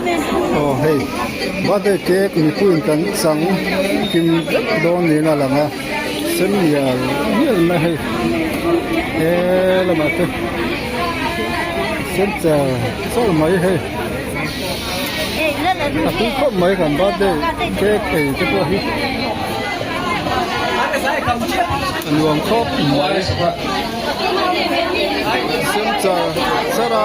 Aw hei birthday cake mipuiin kan chang kim vek dawn niin a lang a sen mial mial mai hei he lamah te sen char char mai hei a tui khawp mai kan birthday cake ei te pawh hi a nuam khawp mai. Sen char char a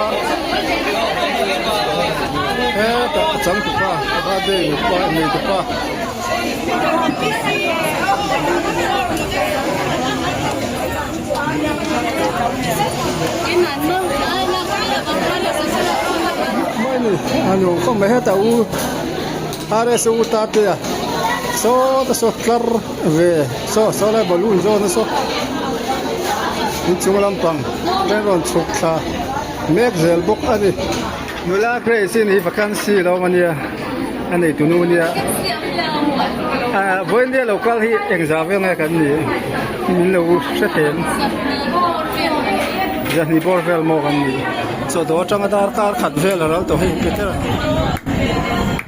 hetah a changtupa birthday nupa neitupa a nuam khawp mai hetah u RS u ta te a saw te saw tlar ve saw saw lai balloon zawn a saw inchung lampang te an rawn chhuk thla mek zel bawk a ni nula grace in hi vacancy lo awm ania a nei tunu ania ah vawiin lo kal hi engzah vel nge kan nih min lo hre thei ang zahnih bawr vel maw kan nih chaw dawr atanga darkar khat vel a ral tawh hei Peter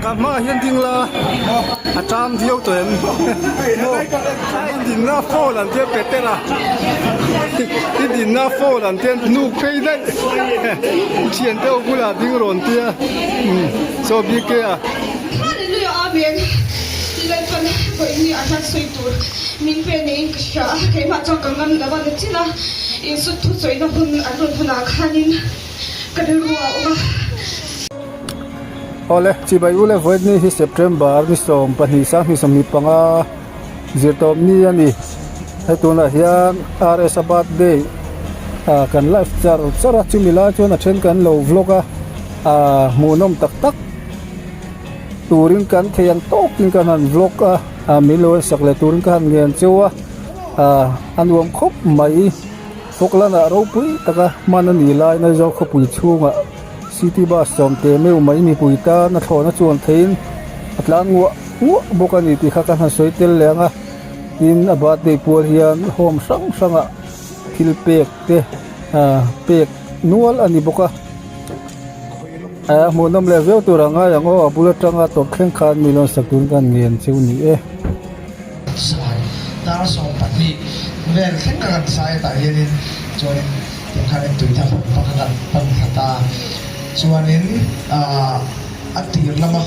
ka hmaah hian ding la a tam viau tawh em maw i dinna phone an tia Peter a i dinna phone an tia hnuk phei daih thian te ho bulah ding rawn tia chaw bik e a. Hallelujah Amen Lalpan vawiin a hlan sawi tur min pe niin ka hria a, keimah chuan ka ngam lo a ni chin a, insut thu sawina hun an rawn hunah khanin ka rilru a awm a. Awle, Chibai ule vawiin hi September ni 12 2025 zirtawp ni a ni. Hei tunah hian RS a birthday ah kan live char char a, chumi lai chuan a then kan lo vlog a, ah hmuhnawm tak tak. Turin kan thei ang tawkin kan han vlog a ah min lo en sak leh turin ka han ngen cheu a ah a nuam khawp mai Falkland-ah ropui taka hman a nih lai Aizawl khawpui chhungah city bus sawm teh meuh mai mipui tan a thlawhna chuan theiin a tlan nguah nguah bawk a ni tih kha kan han sawi tel leh ang a tin a birthday pual hian home hrang hrangah thil pek te ah pek nual a ni bawk a. A hmuhnawm leh viau tur a ngai ang aw, a bul atanga tawp thleng khan mi lawn sak turin kan ngen cheu ni e. Sai dar 12 vel thleng ka kan sai tah hianin chuanin tiang khanin tuitha hmun hma kha kan pan thla ta chuanin ah a tir lama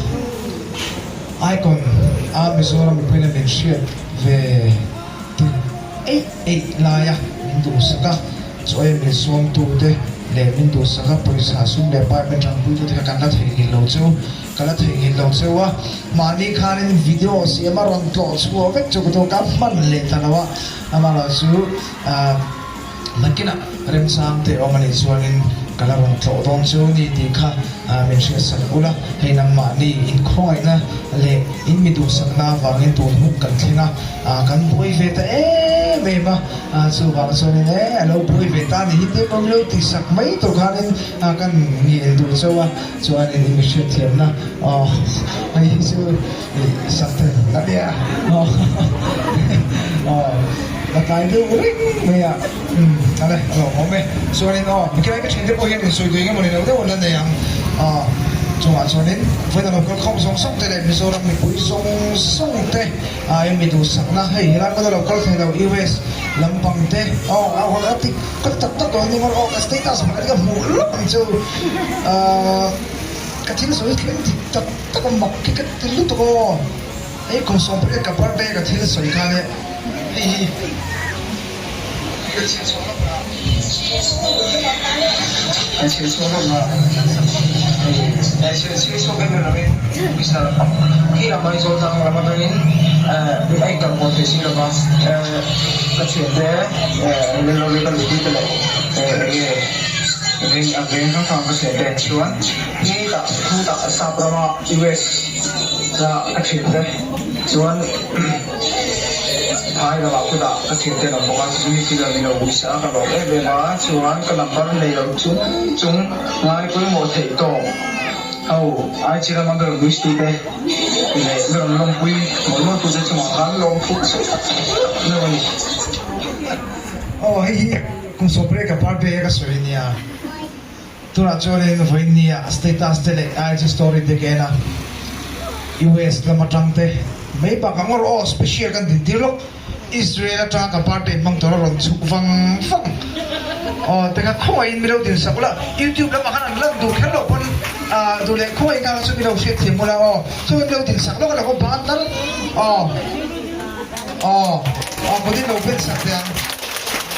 icon a Mizoram mipui lam in hriat ve tin eih eih laia min duhsak a. Chaw ei min sawmtute leh min duhsaka pawisa sum leh pai min tanpuitute kha kan la theihnghilh lo cheu, ka la theihnghilh lo cheu a, mahni khanin video siam a rawn tlawh chhuah vek chu ka tu ka hman leh ta lo a, amaherawhchu nakinah remchang te awm a nih chuanin ka la rawn tlawh dawn cheu ni tih kha min hriatsak ula, hei nangmahni inkhawngaihna leh in mi duhsakna avangin tun hun kan thleng a, kan buai ve ta em em a. Chuvang chuanin e a lo buai ve ta ni hi te pawh lo tih sak mai tur khanin kan ngel duh chauh a, chuanin i mi hriatthiamna aw hei hi chu i sak thei a nia aw a tlai deuh reng mai a umm ale a lo awm e, chuanin aw mikilai ka thiante pawh hian insawi duh eng emaw ni lo deuh an la nei ang aw chungah chuanin vawiin a lo kal khawm zawng zawng te leh Mizoram mipui zawng zawng te. Ai mi duhsakna hei helai hmuna lo kal thei lo US lampang te aw a hawn a tik ka ti tak tak dawn ni ngawr aw ka status pakhat hi ka hmuh lawk ang chu ahh ka thil sawi thleng dik tak tak a mak khi ka ti lutuk aw hei kum 18 ka birthday ka thil sawi khan e hei hi ka chhiar chhuah lawk a ka chhiar chhuah lawk a hei chhiar chhiar chhuak em em lovin pawisa khi lam Aizawl tlang lam atangin a in kalpawh thei si lova ka thiante Lalrovi ka luhpui te leh enge veng a veng hrang hrang ka thiante an chuan khi tah khu tah sap rama US a ka thiante chuan. Phai lamah kutah ka thiante an awm bawk a, chumi thil ah min lo buisa a, ka lawm em em a, chuan ka number nei lo chung chung ngai pawimawh theih tawk ho ai chi rama ka rawn wish tu te leh ka rawn lawmpui mawlh mawlh tu te chungah khan lawm phut sawi tak tak deuh a ni. Aw hei hi kum 18 ka birthday a ka sawi ania. Tunah chuanin vawiinnia status te leh IG story te ka en a, US lam atang te mai bakah ngawr aw special kan din tir lawk, Israel atanga ka birthday hmang tur a rawn chhuk vang vang aw te kha khawngaihin mi lo din sak ula, YouTube lamah khan an lan duh kher loh pawn ah duh leh khawngaih kha chu mi lo hriat thiam ula aw chuan mi lo din sak lawk a lo va ban tal aw aw aw kut in lo ben sak teh ang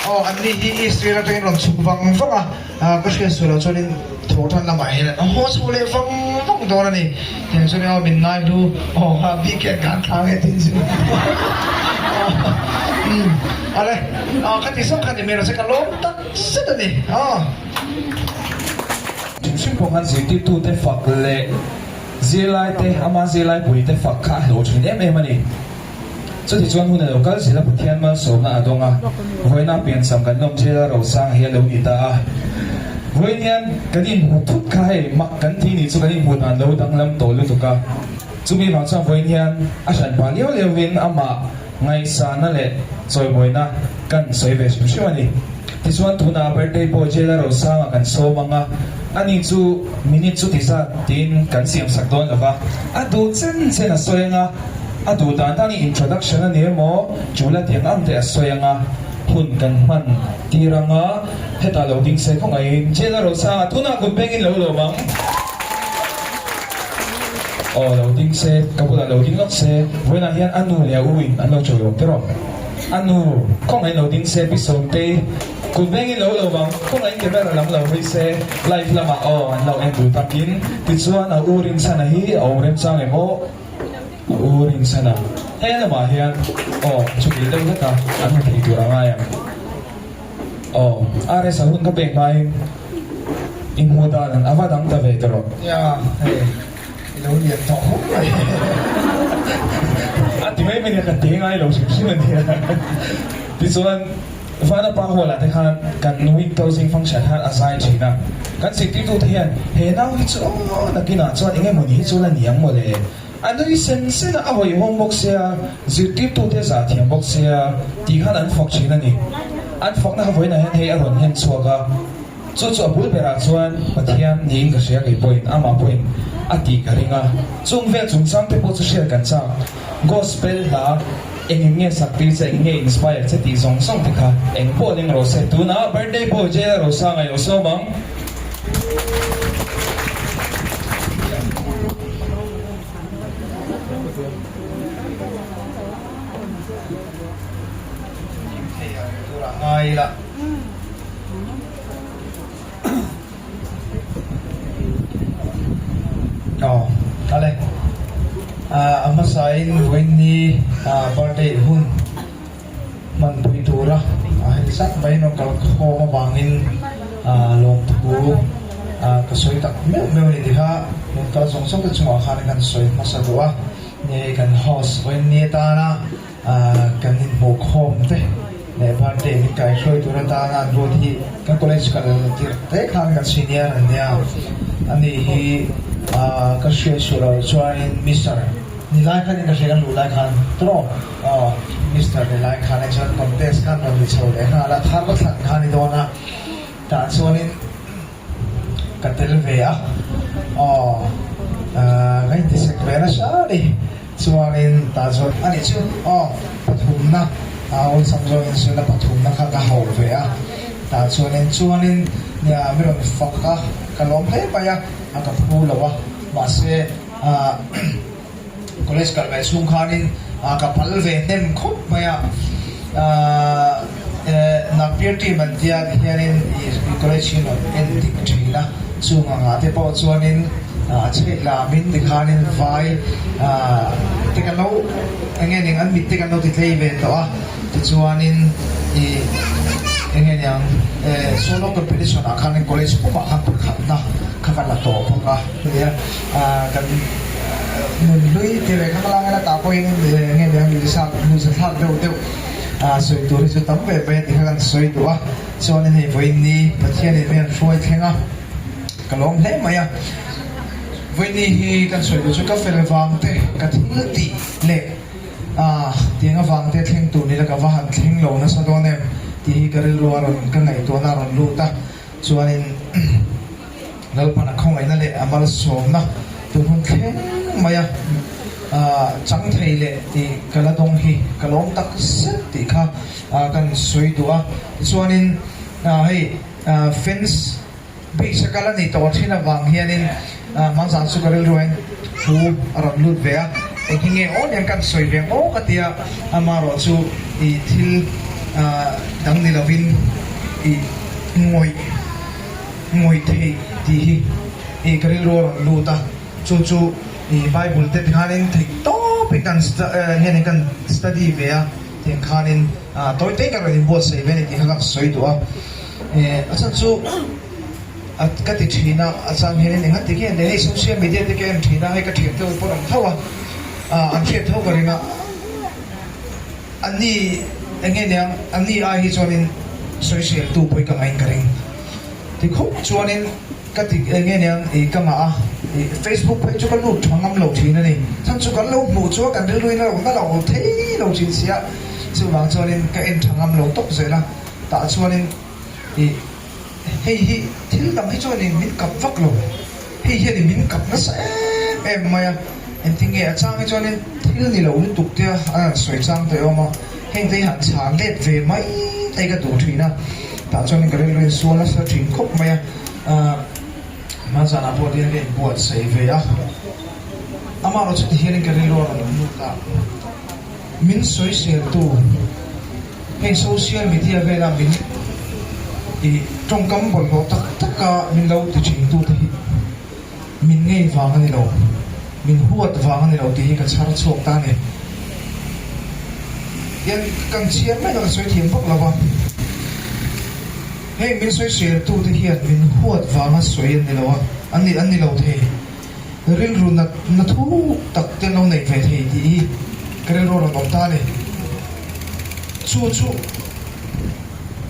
aw an ni hi Israel atangin rawn chhuk vang vang a. Ka hriat sual loh chuanin thawhtan lamah hian an haw chho leh vang vang dawn a ni. Tiang chuan aw min ngai hlu aw kha weekend khan thlang e tin chu umm ale aw ka ti zawk kha ni mai rawh se ka lawm tak zet a ni aw. Hrim hrim pawh khan zirtirtute fak leh zirlaite ama zirlaipuite fak kha a hlawh thin em em a ni. Chutichuan hun a lo kal zel a, Pathian malsawmna a dawng a, vawiina piancham kan lawm thil a rosang hi a lo ni ta a. Vawiin hian kan inhmu thut kha hei mak kan ti nih chu kan inhmu dan lo danglam tawh lutuk a. Chumi vang chuan vawiin hian a hran pah liau liauin amah ngaihsana leh chawimawina kan sawi ve hrim hrim a ni. Tichuan tunah birthday pawh jail a rosanga kan sawm ang a, ani chu minute chuti zat tiin kan siamsak dawn lo va, a duh chen chen a sawi ang a. A duh dan dan i introduction a ni emaw Jula tiang ang te a sawi anga hun kan hman tir anga hetah lo ding se khawngaihin jail a rosanga tunah kut bengin lo lawm ang aw lo ding se ka bulah lo ding lawk se vawiinah hian a nu leh a u in an lo chawi awm tiraw a nu khawngaihin lo ding se pi Sawmtei kut bengin lo lawm ang khawngaihin camera lam lo hawi se live lamah aw an lo en duh takin tichuan a u Rinchhana hi a awm remchang em aw. A u rinchhan a, he lamah hian aw chutih deuh hlek a an hmu thei tur a ngai ang. Aw, RS a hun ka pek hmain i hmuh dan an ava dang ta ve ta rawh. Nia, hei i lo lian tawh khawp mai. A ti mai mai nia, ka te ngai lo hrim hrim a nia. Tichuan Vanapa Hall ah te khan kan week closing function khan a zai thin a, kan zirtirtute hian he nau hi chu aw nakinah chuan eng emawni hi chu la ni ang mawle. A nui sen sen a, a hawihhawm bawk sia, zirtirtute zah thiam bawk sia tih khan an fak thin a ni. An fakna kha vawiinah hian hei a rawn hlen chhuak a, chu chu a bul berah chuan Pathian niin ka hria kei pawhin amah pawhin a tih ka ring a, chung vel chungchang te pawh chu hriat kan chak. Gospel hla engin nge sak tir che, eng nge inspire che tih zawng zawng te kha eng pawh leng rawh se. Tunah birthday boy Jela Rosanga i lo sawm ang. A hmasain vawiinni birthday hun hmanpui tura heti zat mai rawn kal khawm avangin lawmthu ka sawi tak meuh meuh a ni tih kha rawn kal zawng zawng te chungah khan kan sawi hmasa duh a, ni kan host vawiinni atana kan inhmuh khawm te leh birthday min kaihruai tur atana an ruat hi kan college kal tirh te khan kan senior an nia ani hi ka hriat suh loh chuanin Mister Ni lai khan in ka hria kan luh lai khan tawh aw Mister ni lai khan ah chuan contest khan rawn ni chho leh nghal a thar thlan kha ni dawn a tah chuanin ka tel ve a aw ka intisek ve nasa a ni chuanin tah chuan ani chu aw pathumna awlsam zawngin sawi la pathumna kha ka hauh ve a tah chuanin chuanin nia mi rawn fak a ka lawm hle mai a a ka phu lo a mahse. College kal ve chhung khanin ka pal ve hnem khawp mai a, Nagpur team an tia ti hianin college hi rawn en dik thin a, chung angah te pawh chuanin a chheih lamin tikhanin vai te kan lo eng nge ning an mit te kan lo ti tlei ve tawh a, tichuanin ih eng nge niang solo competition ah khanin college pumah khan pakhatna kha ka la tawh bawk a. Nia, kan nun hlui ti leh khang langa tah pawhin nge ni ang nuihzat nuihzathlak deuh deuh sawi tur hi chu tam ve mai a ti kha kan sawi duh a, chuanin hei vawiin ni Pathianin mi an hruai thleng a, ka lawm hle mai a, vawiin ni hi kan sawi duh chu ka fel vang te ka thil tih leh tiang avang te thleng tur ni la ka va han thleng lo nasa dawn em tih hi ka rilru a rawn ka ngaihtuahna a rawn lut a, chuanin. Lalpan a khawngaihna leh a malsawmna tun hun thleng maia chang thei leh tih ka la dawng hi ka lawm tak zet tih kha kan sawi duh a. Tichuanin hei fans Base a kal a nih tawh thin avang hianin hmanzan chu ka rilru hian thu a rawn lut ve a, eng hi nge aw nen kan sawi ve ang aw ka ti a, amaherawh chu ih thil dang ni lovin ih ngawih ngawih theih tih hi ih ka rilru a rawn lut a, chu chu ih Bible te tikhanin theih tawpin kan hianin kan study ve a. Tiang khanin tawi te ka rawn inbuatsaih ve a ni tih kha ka sawi duh a, a chhan chu ka ti thin a, a chang hianin eng ati nge le hei social media te ka en thin a, hei ka thiante ho pawh an tho a, an hriat tho ka ring a, anni eng nge niang anni ai hi chuanin sawisel tu pawh hi ka ngain ka ring ti khawp chuanin. Ka ti eng nge niang i ka ngah a, i Facebook phei chu ka lut tha ngam lo thin a ni. Chhan chu kan lo hmuh chu a kan rilruin a lo na lo thei lo thin si a, chuvang chuanin ka en tha ngam lo tawp zel a, tah chuanin i hei hi thil dang hi chuanin min kap vak lo, hei hianin min kap nasa em em mai a, engtin nge a chang hi chuanin thil ni lo lutuk te a an han sawi chang te awm a, heng te hi han chhan let ve mai te hi ka duh thin a, tah chuanin ka rilruin sual nasa thin khawp mai a. Hma zanah pawh hian ka inbuatsaih ve a, amah erawh chuti hianin ka rilru a rawn lut a, min sawiseltu heng social media vela min ih tawngkam bawlhhlawh tak taka min lo ti thintute hi min ngei vang a ni lo, min huat vang a ni lo tih hi ka chhar chhuak ta a ni. Hian kan chhiar mai a, ka sawi thiam vak lo va. Heng min sawiseltute hian min huat vanga sawi an ni lo a, an ni an ni lo thei. Rilru nat na thuk tak te an lo nei ve thei tih hi ka rilru a rawn awm ta a ni. Chu chu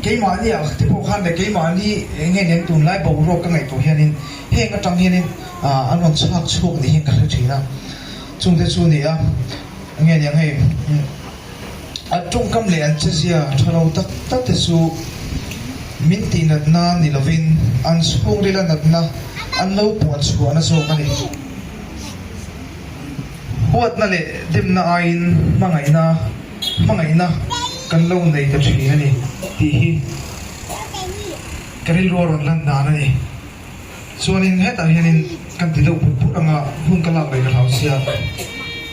keimahni ah te pawh khan leh keimahni eng nge nen tunlai boruak ka ngaihtuah hianin heng atang hianin an rawn chhak chhuak ni hian ka hre thin a. Chungte chu ni a, eng nge niang hei. An tawngkam leh an chezia tha lo tak tak te chu min tih natna ni lovin an chhungrila natna an lo puan chhuahna zawk a ni. Huatna leh demna aiin hmangaihna hmangaihna kan lo nei ta thin a ni tih hi ka rilru a rawn lan dan a ni. Chuanin hetah hianin kan ti deuh put put anga hun ka lak leh ka hlau sia.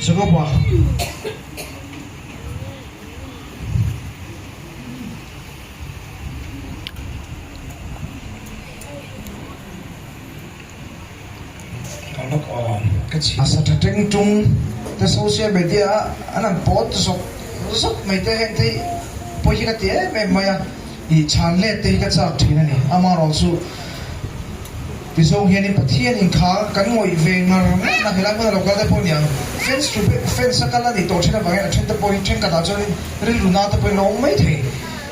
Jacob-a. A sa tha teng tung te social media a an han post zawk zawk mai te heng te hi pawi hi ka ti em em mai a ih chhan let te hi ka chak thin a ni amaherawhchu Tizawng hianin Pathian inkha kan ngawih ve ngar ngarna helai hmuna lo kal te pawh a ni ang. Fence thu pek fence a kal a nih tawh then avangin a then te pawhin thenkhatah chuanin rilru na te pawhin a awm mai thei.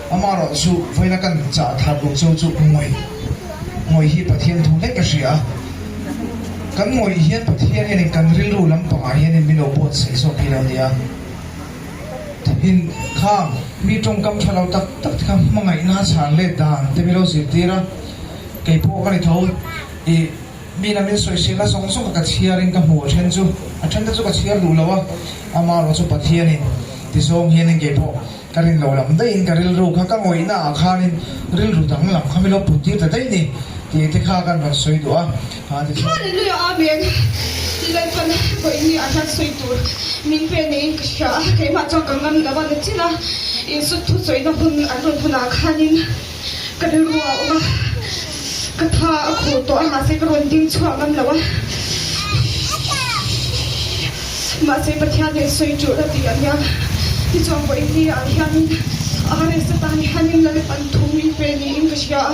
Amaherawh chu vawiina kan chah thar duh chu chu ngawih ngawih hi Pathian thu hlek ka hria a. Kan ngawih hian Pathian hianin kan rilru lampangah hianin min lo buatsaih zawk hi lo nia. Tin, khang mi tawngkam tha lo tak tak te kha hmangaihna chhan let dan te min lo zirtir a. Kei pawh ka ni tho. I mi lam in sawiselna zawng zawng ka ka chhiarin ka hmu a then chu a then te chu ka chhiar duh lo a, amaherawh chu Pathianin ti zawng hianin kei pawh ka rin lo lam daihin ka rilru kha ka ngawihna ah khanin rilru dang lam kha min lo put tir ta daih ni tih te kha kan rawn sawi duh a, ha tichuan. Hallelujah Amen Lalpan vawiin ah hian sawi tur min pe niin ka hria a, keimah chuan ka ngam lo a ni chin a, insut thusawina hun an rawn hunah khanin. Ka rilru a awm a, ka tha a khur tawh a, mahse ka rawn ding chhuak ngam lo a. Mahse Pathian hian sawi ṭulh a ti a nia. Tichuan vawiin ah hianin RS atan hianin Lalpan thu min pe niin ka hria a,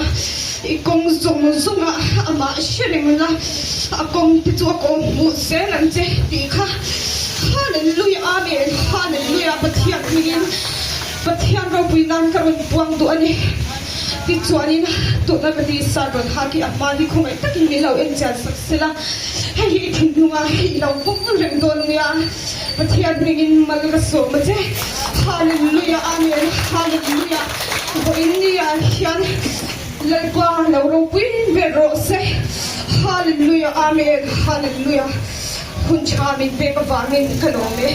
i kawng zawng zawng ah amah hre reng la, a kawng te chu a kawng hmuh zel ang che tih kha Hallelujah Amen Hallelujah Pathian hmingin Pathian ropui nan ka rawn puang duh a ni. Tichuanin tuna ka tisa rawn hak hi a hma hi khawngaih takin min lo en chian sak se la, hei hi i thinlunga i lo vawng reng dawn nia. Pathian hmingin mal ka sawm a che. Hallelujah Amen Hallelujah Vawiin ni ah hian Lalpa lo ropui ber rawh se. Hallelujah Amen Hallelujah hun tha min pek avangin ka lawm e.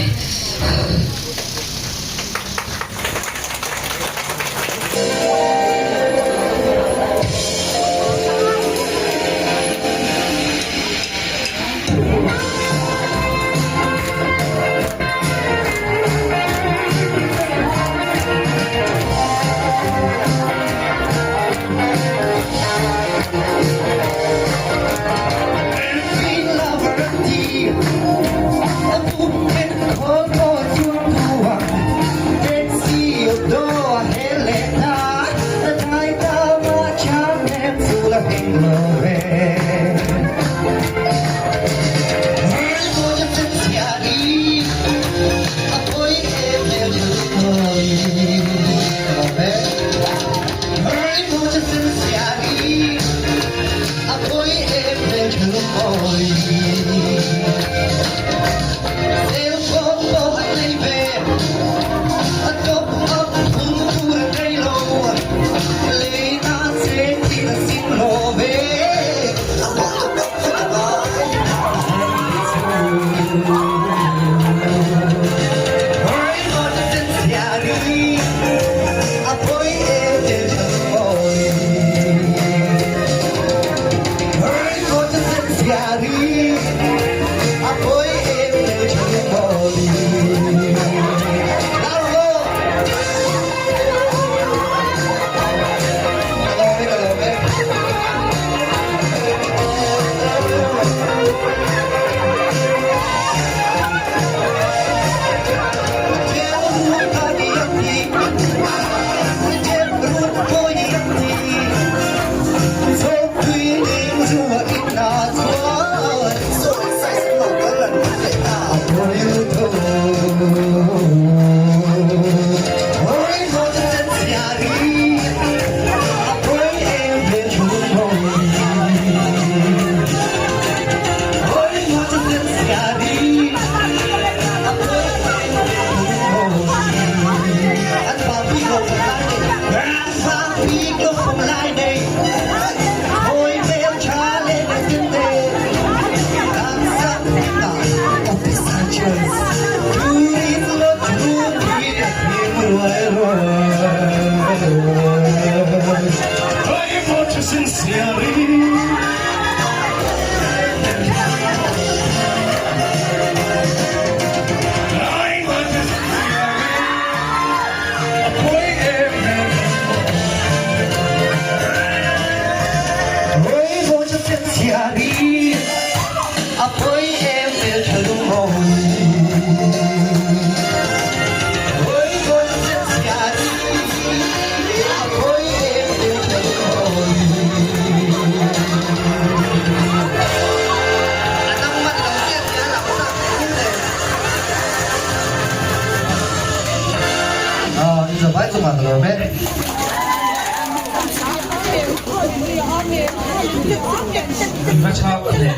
In va chau hle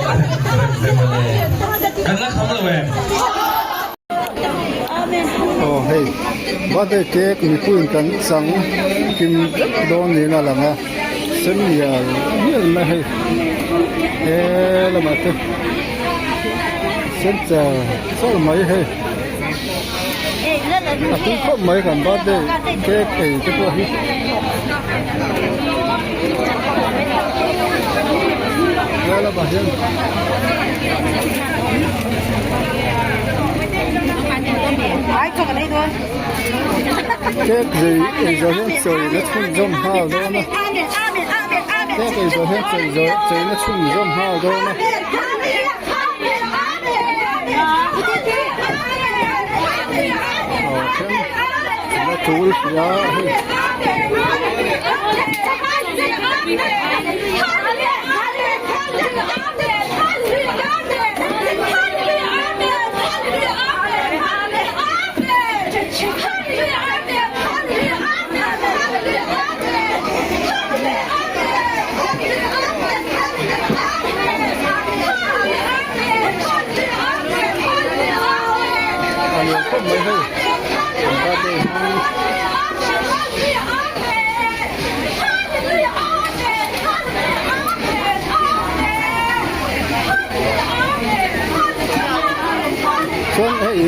rem ve mawle. Kan la kham lo em? Aw hei birthday cake mipuiin kan chang kim vek dawn niin a lang a sen mial mial mai hei he lamah te sen char char mai hei a tui khawp mai kan birthday cake ei te pawh hi. He lamah hian. Cake zei ei zawh hian chawi na chhunzawm nghal dawn a cake ei zawh hian chawi zawh chawi na chhunzawm nghal dawn a. Aw then la tul hrih a hei. A nuam khawp mai hei an birthday hmang.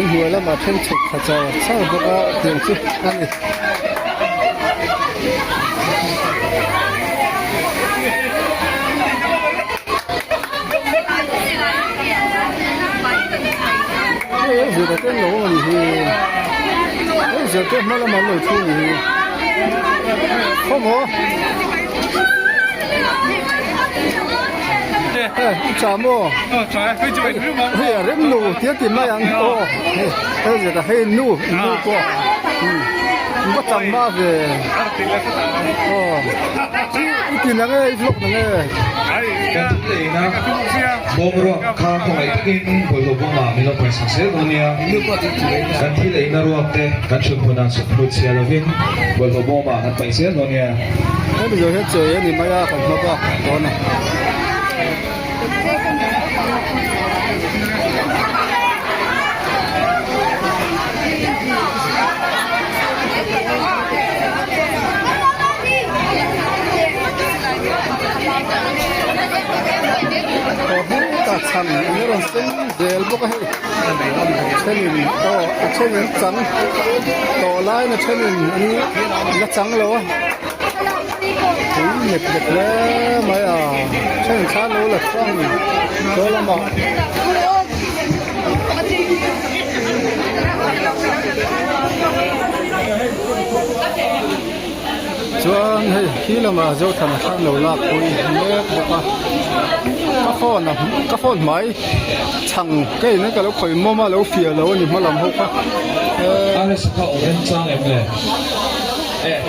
inhnuai lamah then chhuk thla char char bawk a tiang chu a ni. Hei a zir te an lo awm a nih hi hei zir te hma lamah an lo thu a nih hi khawmaw hei i chah maw hei a rem lo tia ti mai ang aw hei zir hei nu nu pawh va chang ma ve aw i ti nang e i vlog nang e. Kan thil leina bawm ruak kha khawngaih takin bawlhhlawh bawmah min lo paihsak zel dawn nia. Kan thil eina ruak te kan chhun hmunah chhut chhia lovin bawlhhlawh bawmah kan paih zel dawn nia. Hemi zawh hian chei a ni mai a kan hma bak dawn a. Aw hetah chhan an rawn sen zel bawk a hei thenin aw a thenin chang tawh laiin a thenin an la chang lo a tui nghet nghet hle mai a thenin thla lo la chuang chaw lamah. Chuan hei khi lamah Zothana khan lo lak pui mek bawk a ka phone a ka phone hmai chhang ka in ka lo khawih mawm a lo fiah lo a ni hma lam ho kha eh. Alex kha awm en chang em le eh.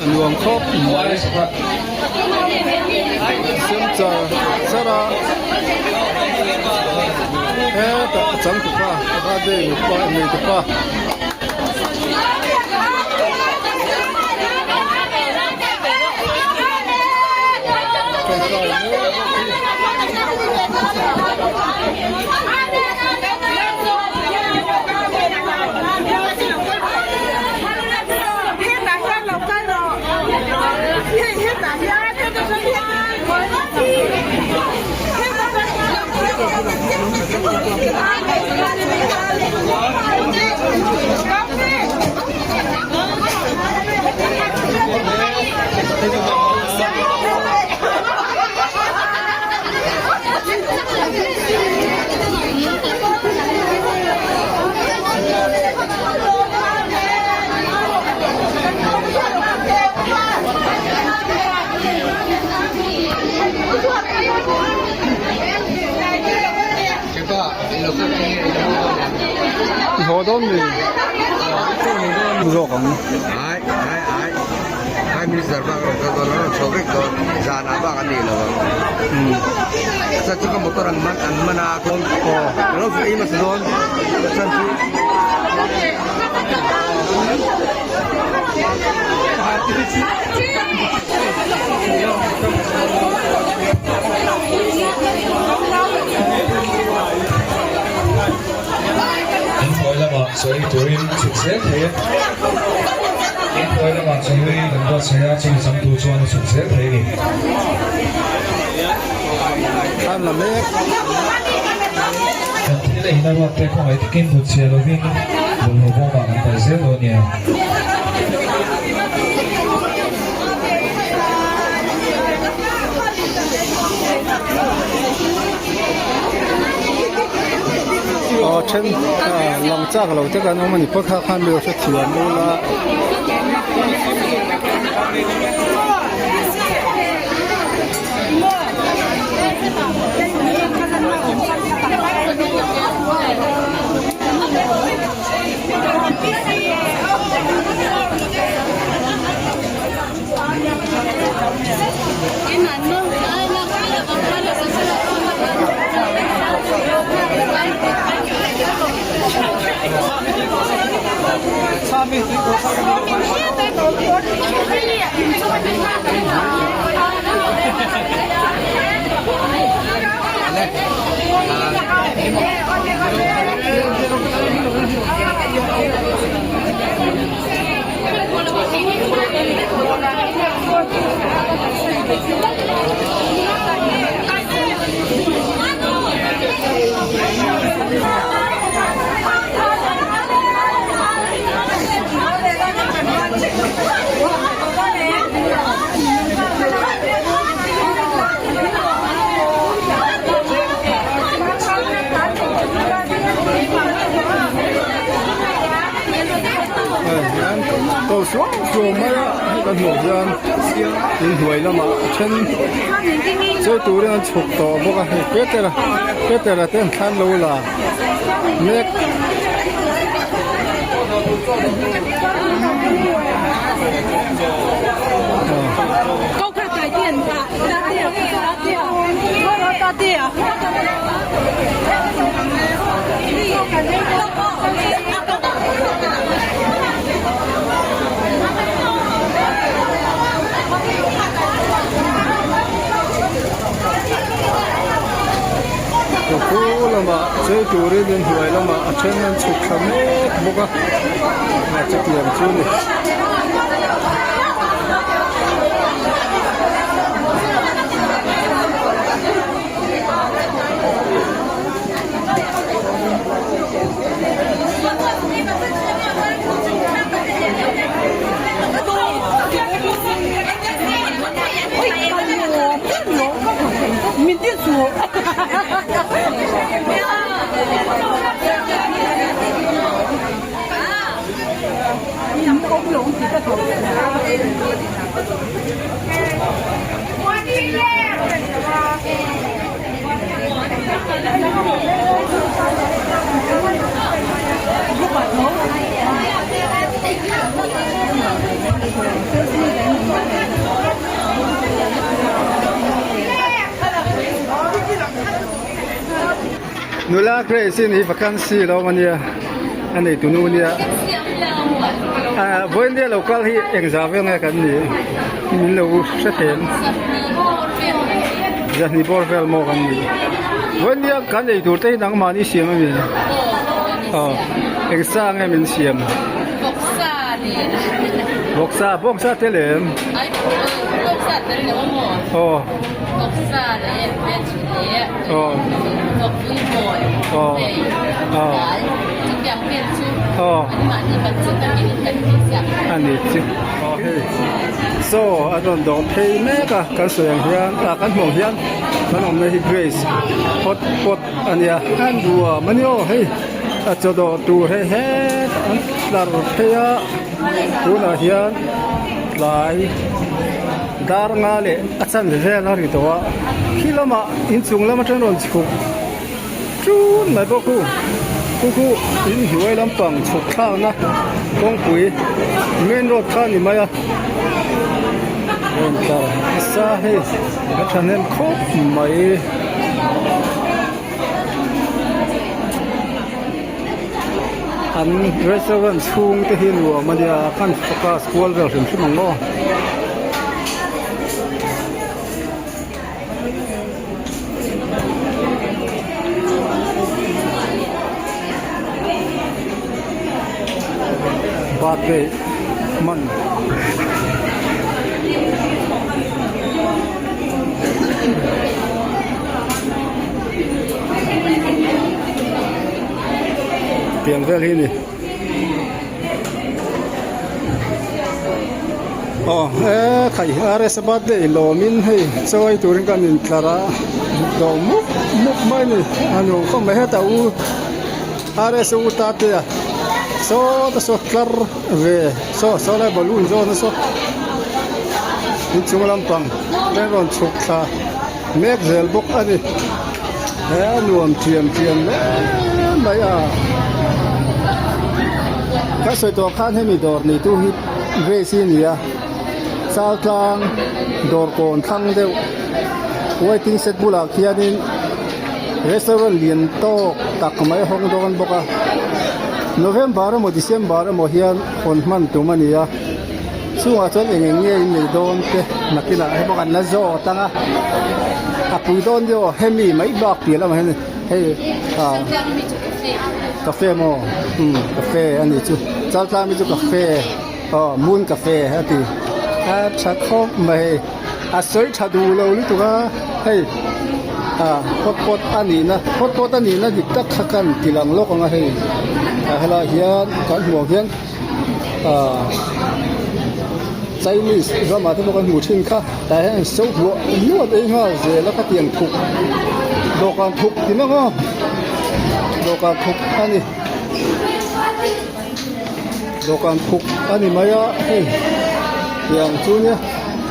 A nuam khawp mai. Siam char char a hetah a changtupa birthday nupa neitupa. Tawngtai mek bawk hi. I haw dawn mi zawk ang. Inhnuai lamah chawi turin chhuk zel thei a, inhnuai lamah chawi kan buatsaih a, chumi changtu chuan a chhuk zel thei a ni. Thlan la mek. Kan thil eina ruat te khawngaih takin but chhia lovin bawlhhlawh bawmah kan paih zel dawn nia. Aw then lang chak lo te kan awm a ni phawt kha khan mi hrethiam ula. Hei hian ko suau suau mai a hei kan hmuh hian inhnuai lamah a then chawi turin an chhuk tawh bawk a hei Petera Petera te an thlan lo la mek. Khu lamah chei turin inhnuai lamah a then an chhuk thla mek bawk a a chutiang chu a ni. Nula Grace in hi vacancy lo awm ania a nei tunu ania ah vawiin lo kal hi engzah vel nge kan nih min lo hre thei ang zahnih bawr vel maw kan nih vawiin kan ei tur te hi nangmahni siam a mi aw eng sa nge min siam vawksa bawngsa tel em aw. A ni chu aw hei saw a rawn dawh phei mek a kan sawi ang hian ah kan hmuh ang hian kan awmna hi grace hot pot a nia an ruam a ni aw hei a chaw dawh tur hei hetah an tlar phei a tunah hian tlai. Dar nga leh a chan vel a ri tawh a, khi lamah inchung lam atang rawn chhuk ṭun mai bawk u, khu khu inhnuai lampang chhuk thlakna kawngpui main road kha a ni mai a, rawn tlar nasa hei a thahnem khawp mai. An restaurant chhung te hi nuam a nia kan focus kual vel hrim hrim ang aw. Birthday hman. Tiang vel hi ni aw he khai RS birthday lawmin hei chaw ei turin kan intlar a dawh mup mup mai a ni a nuam khawp mai hetah u RS u ta te a saw te saw tlar ve saw saw lai balloon zawn a saw inchung lampang te rawn chhuk thla. Mek zel bawk a ni. He nuam thiam thiam hle mai a. Ka sawi tawh khan hemi dawr neitu hi Grace hi a ni a. Chaltlang dawr kawn thlang deuh waiting shed bulah khianin restaurant lian tawk tak mai a hawng dawn bawk a. November emaw December emaw hian hawn hman tum a ni a. Chungah chuan eng eng nge in nei dawn te nakinah hei bawk an la zawt ang a a pui dawn nia aw hemi mai bak piah lamah hian hei ah cafe maw umm cafe a nih chu chaltlai mi chu cafe aw moon cafe a ti a tha khawp mai hei. A sawi tha duh lo lutuk a hei ah hot pot a nihna hot pot a nihna dik tak kha kan ti lang lawk ang a hei ah helaiah hian kan hmuh ang hian ah Chinese ramah te pawh kan hmuh thin kha tah hian so hluah hluah te hi nghal zel a khatiang thuk dawhkan thuk ti mang aw dawhkan thuk a ni. Dawhkan khuk a ni mai a hei tiang chu nia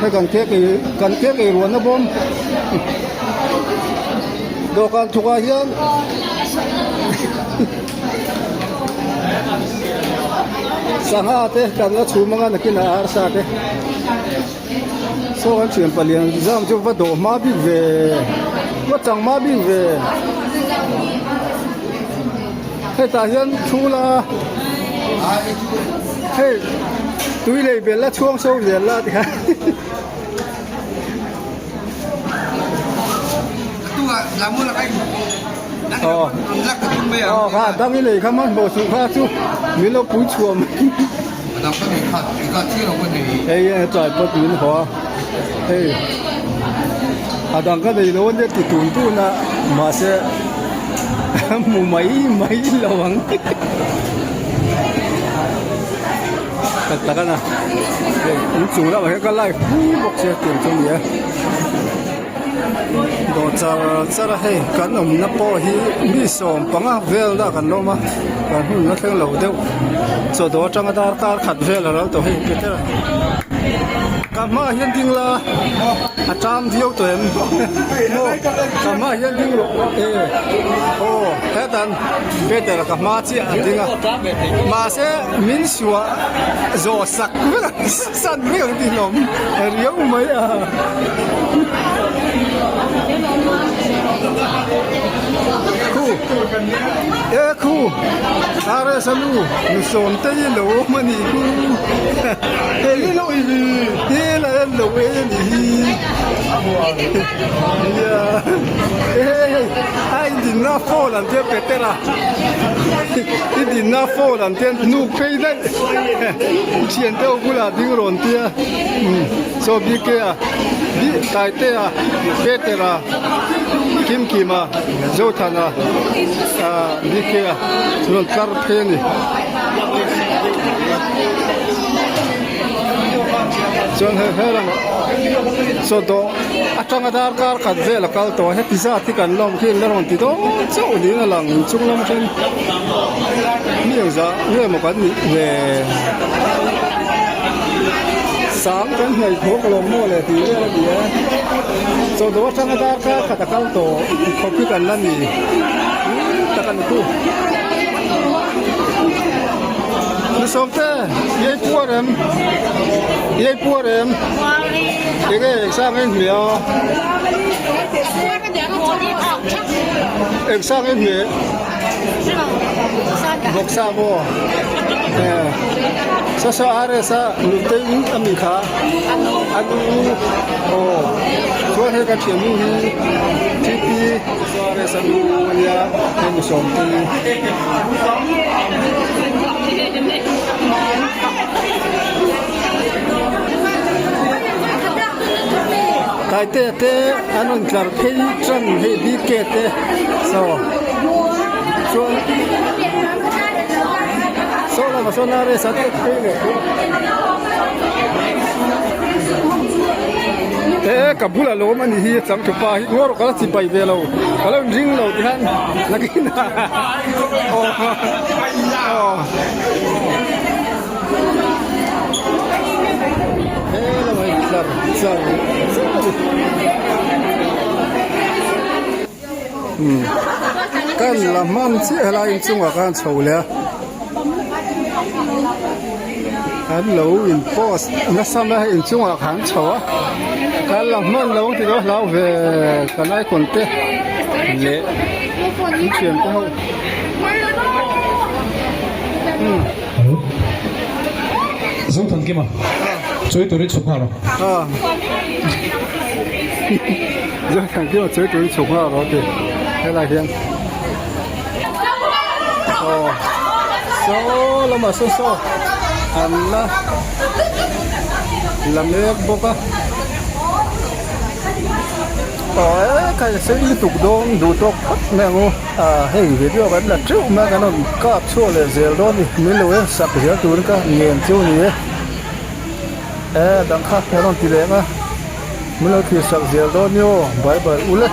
hei kan cake ei kan cake ei ruahna bawm dawhkan thuk ah hian sangha te kan la chhum anga nakinah arsa te saw kan thian palian zam chu va dawh hma bik ve va chang hma bik ve. Hetah hian thul a hei tui lei bel a chhuang so zel la tikhan aw aw kha dang i lei kha hmanhmawh suh kha chu min lo pui chhuah mai hei tripod min haw a hei a dang ka nei lo ania ti tun tun a mahse hmu mai mai lo ang tak tak a na hei inchung lamah hian ka live pui bawk sia tiang chu a ni a dawr char char a hei kan awmna pawh hi mi 15 vel dah kan lawm a kan hun la thleng lo deuh chaw dawr atanga darkar khat vel a ral tawh hei Peter ka hmaah hian ding la a tam viau tawh em maw ka hmaah hian ding rawh e aw hetan Peter ka hma chiah a ding a mahse min suah zawh sak vek a san vek ang tih hlawm riau mai a. Khu e khu RS a nu nu sawm te hi lo awm a nih khu hei hi la en lo e a nih hi nia hei hei a indinna phone an tia Peter a i dinna phone an tia hnuk phei daih thiante ho bulah ding rawn tia Chaw BK a, Taitea, Petera, Kimkima, Zothana, BK a rawn tlar phei a ni. Chuan hei he lamah chaw dawh atanga darkar khat vel a kal tawh a, heti zat hi kan lawm khi la rawn ti dawn chauh niin a lang inchung lam atangin mi engzah nge maw kan nih ve. Sang kan hnaih phawk lo maw le tih vel a ni a, chawdawh atanga darkar khat a kal tawh khawp hi kan la ni tak a ni tu. Nusawmte i ei puar em? I ei puar em? Enge eng sang en hmeh a? Eng sang en hmeh? Vawksa maw? Saw saw RS a nutei a mi kha a nu aw chuan hei ka thiannu hi TP RS a nu a nia hei nu Sawmtei. Taitea te an rawn tlar phei tan hei BK te saw chuan saw lamah sawn RS a te phei leh e ka bulah lo awm a ni hi a changtupa hi ngaw rawh ka la chibai ve lo ka lo inring lo tihian nakinah aw aw. He lamah hi tlar char char a ni. Umm kan la hman chiah helai inchungah khan chho leh a an lo in post nasa mai a hei inchungah khan chho a kan la hman lo ang tih ka hlau ve kan icon te leh an thian te ho. Hello. Zothan Kima. Chawi turin chhuk nghal rawh. Ah. Zothan Kima chawi turin chhuk nghal rawh ti. Helai hian. Oh. So lamah saw saw an la la mek bawk a. Aw e khai sei lutuk dawn duh tawk phawt mai ang u. Ah hei video kan la teuh mai a kan rawn kap chhuak leh zel dawn a ni. Min lo en sak zel turin ka ngen chu a ni e. E dang kha kan rawn ti leh ang a. Min lo thlir sak zel dawn ni aw. Bye bye ule.